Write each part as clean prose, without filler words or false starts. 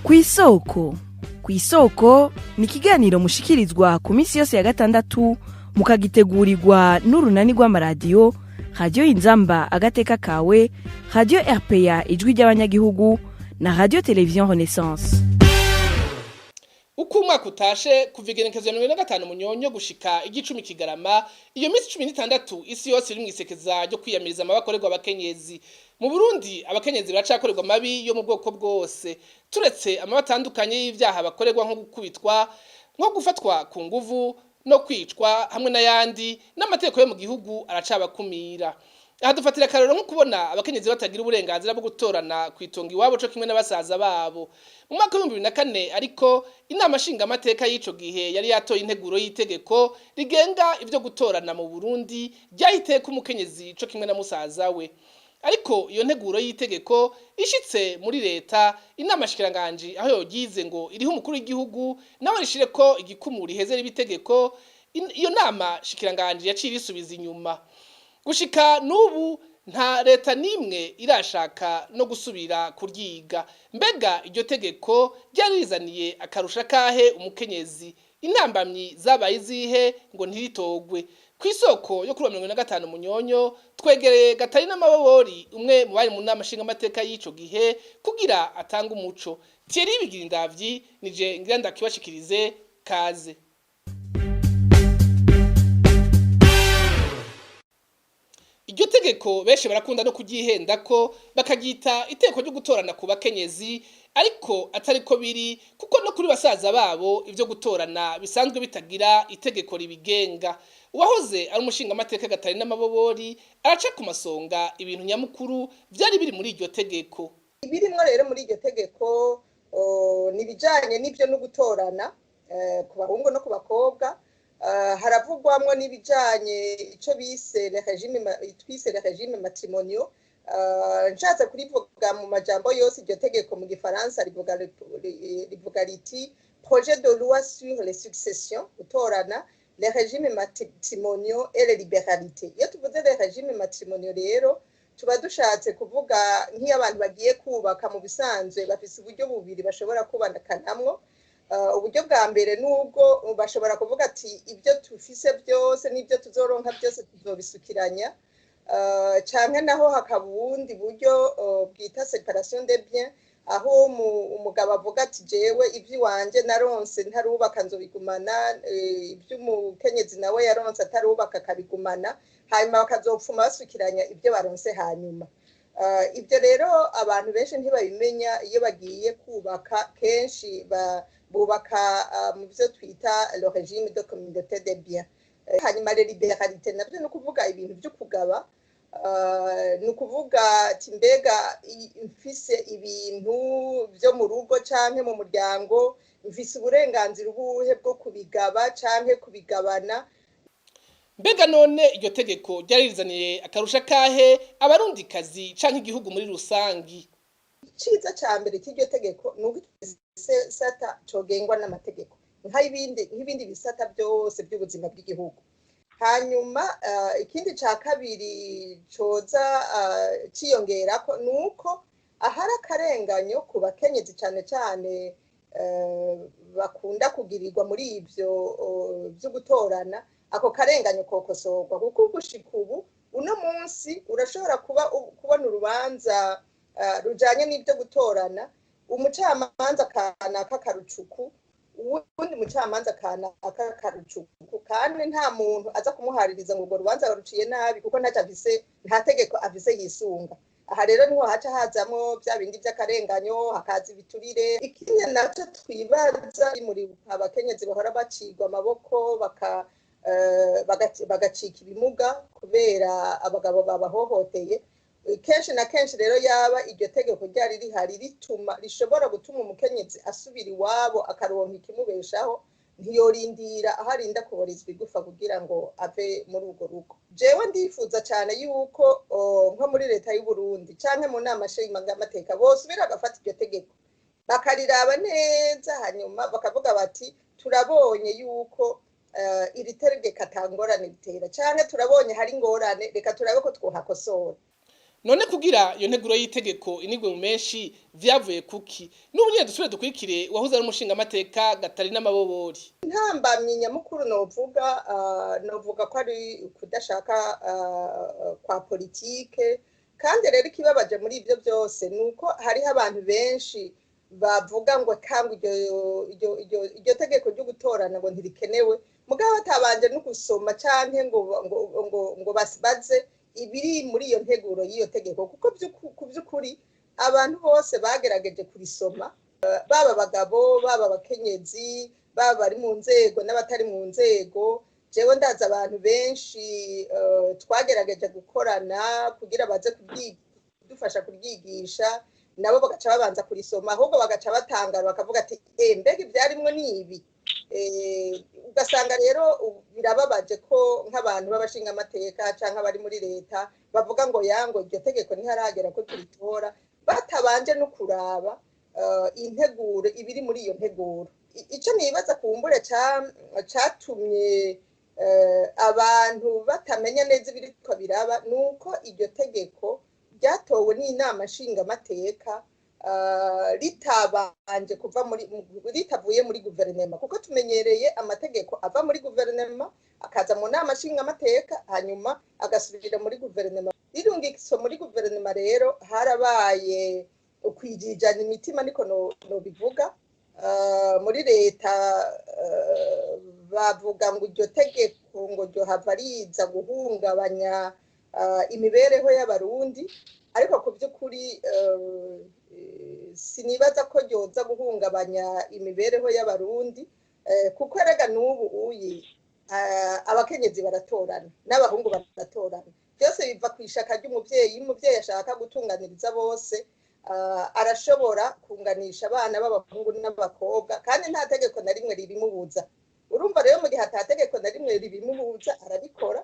Kw'isoko. Kw'isoko ni ikiganiro mushikirizwa ku minsi yose ya gatandatu, mukagitegurirwa n'urunani rw'amaradiyo Radiyo Inzamba Agateka Kawe, Radiyo RPA Ijwi ry'Abanyagihugu na Radiyo Televiziyo Renaissance. Uko umwaka utashe, kuva igenekerezo 45 Munyonyo gushika 10 Kigarama, iyo minsi 16 isi yose iri mw'isekeza ryo kwiyamiriza amabi akorerwa abakenyezi. Mu Burundi abakenyezi baracakorerwa amabi yo mu bwoko bwose, turetse amabi atandukanye y'ivyaha bakorerwa nko gukubitwa, nko gufatwa ku nguvu no kwicwa hamwe n'ayandi. N'amategeko yo mu gihugu aracabakumira. Aha dufatira akarorero nko kubona abakenyezi batagira uburenganzira bwo gutorana kw'itongo iwabo co kimwe n'abasaza babo. Mu mwaka w'2004 ariko, inama nshingamateka y'ico gihe yari yatoye integuro y'itegeko rigenga ivyo gutorana mu Burundi, ryahiteko umukenyezi co kimwe na musaza we. Ariko iyo nteguro y'itegeko ishitse muri leta, inama shikiranganji aho yogize ngo iriho umukuru w'igihugu nawe rishireko igikumu riheze riba itegeko, iyo nama shikiranganji yaciye irisubiza inyuma. Gushika n'ubu nta leta n'imwe irashaka no gusubira kuryiga. Mbega iryo tegeko ryari rizaniye akarusha kahe umukenyezi? Intambamyi zabaye izihe ngo ntiritogwe? Ku isoko yo kuri wa 75 Munyonyo twegereye Gatarina Mabobori, umwe mu bari mu nama nshingamateka y'ico gihe, kugira atange umuco. Thierry Bigirindavyi nije ngira ndakibashikirize. Kaze. Iryo tegeko benshi barakunda no kuryihenda ko bakaryita itegeko ryo gutorana ku bakenyezi, ariko atari ko biri, kuko no kuri basaza babo ivyo gutorana bisanzwe bitagira itegeko ribigenga. Uwahoze ari umushingamateka Gatarina Mabobori araca ku masonga ibintu nyamukuru vyari biri muri iryo tegeko. Ibirimwo rero muri iryo tegeko ni ibijanye n'ivyo no gutorana ku bahungu no ku bakobwa. Haravugwamwo n'ibijanye ico bise le régime, twise le régime matrimonial. Nshatse kurivuga mu majambo yose, iryo tegeko mu gifaransa rivuga riti: "Projet de loi sur les successions, gutorana, les régimes matrimoniaux et les libéralités." Iyo tuvuze les régimes matrimoniaux rero, tuba dushatse kuvuga nk'iyo abantu bagiye kubaka, mu bisanzwe bafise uburyo bubiri bashobora kubakanamwo. Uburyo bwa mbere nubwo bashobora kuvuga ati ibyo tufise byose n'ibyo tuzoronka byose tuzobisukiranya, canke naho hakaba ubundi buryo bwita séparation des biens, aho umugabo avuga ati jewe ivy'iwanje naronse ntarubaka nzobigumana, ivy'umukenyezi nawe yaronse atarubaka akabigumana, hanyuma bakazopfuma basukiranya ibyo baronse hanyuma. Ibyo rero abantu benshi ntibabimenya iyo bagiye kubaka. Kenshi bubaka mu byo twita le régime de communauté des biens. Hanyuma les libéralités nabyo ni ukuvuga ibintu byo kugaba, ni ukuvuga ati mbega mfise ibintu byo mu rugo canke mu muryango, mfise uburenganzira ubuhe bwo kubigaba canke kubigabana? Mbega none iryo tegeko ryari rizaniye akarusha kahe abarundikazi canke igihugu muri rusangi? Iciza ca mbere cy'iryo tegeko ni uko igisata cogengwa n'amategeko nk'ibindi bisata byose by'ubuzima bw'igihugu. Hanyuma ikindi ca kabiri coza ciyongerako ni uko ahari akarenganyo ku bakenyezi, cane cane bakunda kugirirwa muri ivyo vyo gutorana, ako karenganyo kokosorwa, kuko gushika ubu uno munsi urashobora kuba kubona urubanza rujanye n'ibyo gutorana, umucamanza kanaka karucuku, uwundi mucamanza kanaka karucuku, kandi nta muntu aza kumuhaririza ngo urwo rubanza baruciye nabi, kuko ntacyo afise, nta tegeko afise yisunga. Aha rero niho haca hazamwo bya bindi by'akarenganyo, hakaza ibiturire. Ikindi nacyo twibaza, muri abakenyezi bahora bacigwa amaboko, bagacika ibimuga kubera abagabo babahohoteye kenshi na kenshi. Rero yaba iryo tegeko ryari rihari rituma rishobora gutuma umukenyezi asubira iwabo akaronka ikimubeshaho, ntiyorindira aho arinda kuborizwa igufa kugira ngo ave muri urwo rugo. Jewe ndifuza cyane yuko nko muri leta y'u Burundi canke mu nama nshingamateka bosubira bagafata iryo tegeko, bakariraba neza, hanyuma bakavuga bati turabonye yuko iri tegeko ata ngorane ritera, canke turabonye hari ingorane, reka turabe ko twohakosora. None kugira iyo nteguro y'itegeko inigwe mu menshi vyavuye kuki? N'ubu nyene dusubire dukurikire uwahoze ari umushingamateka Gatarina Mabobori. Intambamyi nyamukuru novuga ko ari kudashaka kwa politike. Kandi rero ikibabaje muri ibyo byose ni uko hariho abantu benshi bavuga ngo kangwa iryo tegeko ryo gutorana ngo ntirikenewe, mugabo batabanje no gusoma canke ngo babaze ibiri muri iyo nteguro y'iyo tegeko, kuko ku by'ukuri abantu bose bagerageje kurisoma, baba abagabo, baba abakenyezi, baba bari mu nzego n'abatari mu nzego. Jewe ndazi abantu benshi twagerageje gukorana kugira baze kudufasha kuryigisha, nabo bagaca babanza kurisoma, ahubwo bagaca batangara bakavuga ati: "Mbega ibyarimwo ni ibi?" Ugasanga rero birababaje ko nk'abantu b'abashingamateka canke abari muri leta bavuga ngo yango iryo tegeko ntiharagera ko turitora, batabanje no kuraba integuro ibiri muri iyo nteguro. Ico nibaza kumbure catumye abantu batamenya neza ibiriko biraba ni uko iryo tegeko ryatowe n'inama nshingamateka ritabanje kuva muri, ritavuye muri guverinema, kuko tumenyereye amategeko ava muri guverinema akaza mu nama nshingamateka, hanyuma agasubira muri guverinema. Rirungikiswe muri guverinema rero harabaye ukwijijana imitima, niko nobivuga. Muri leta bavuga ngo iryo tegeko ngo ryohava riza guhungabanya imibereho y'Abarundi, ariko ku by'ukuri sinibaza ko ryoza guhungabanya imibereho y'Abarundi, kuko erega n'ubu uyi abakenyezi baratorana n'abahungu baratorana. Byose biva ku ishaka ry'umuvyeyi. Iyo umuvyeyi ashaka gutunganiriza bose, arashobora kunganisha abana b'abahungu n'abakobwa, kandi nta tegeko na rimwe ribimubuza. Urumva rero, mu gihe ata tegeko na rimwe ribimubuza, arabikora.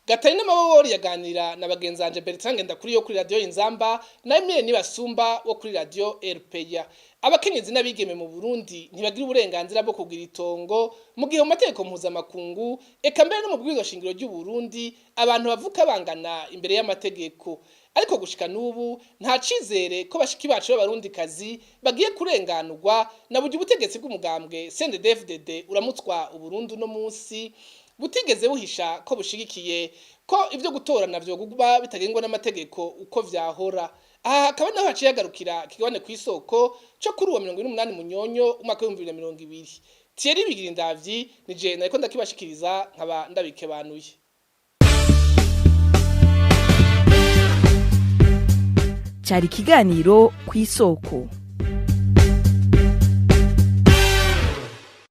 Gatarina Mabobori yaganira na bagenzi banje Bertrand Ngendakuri yo kuri Radio Inzamba na Emile Nibasumba wo kuri Radio RPA. Abakenyezi n'abigeme mu Burundi ntibagira uburenganzira bwo kugira itongo, mu gihe mu mategeko mpuzamakungu, eka mbere no mu bwirizwa shingiro ry'u Burundi, abantu bavuka bangana imbere y'amategeko. Ariko gushika n'ubu nta cizere ko bashiki bacu b'Abarundikazi bagiye kurenganurwa na buryo ubutegetsi bw'umugambwe CNDD-FDD uramutswa Uburundi uno munsi butigeze buhisha ko bushigikiye ko ivyo gutorana vyogugwa bitagengwa n'amategeko uko vyahora. Aha hakaba naho haciye hagarukira kigabane Kw'isoko co kuri uwo 28 Munyonyo umwaka w'2020. Thierry Bigirindavyi ni je nariko ndakibashikiriza, nkaba ndabikebanuye. Cyari ikiganiro Kw'isoko.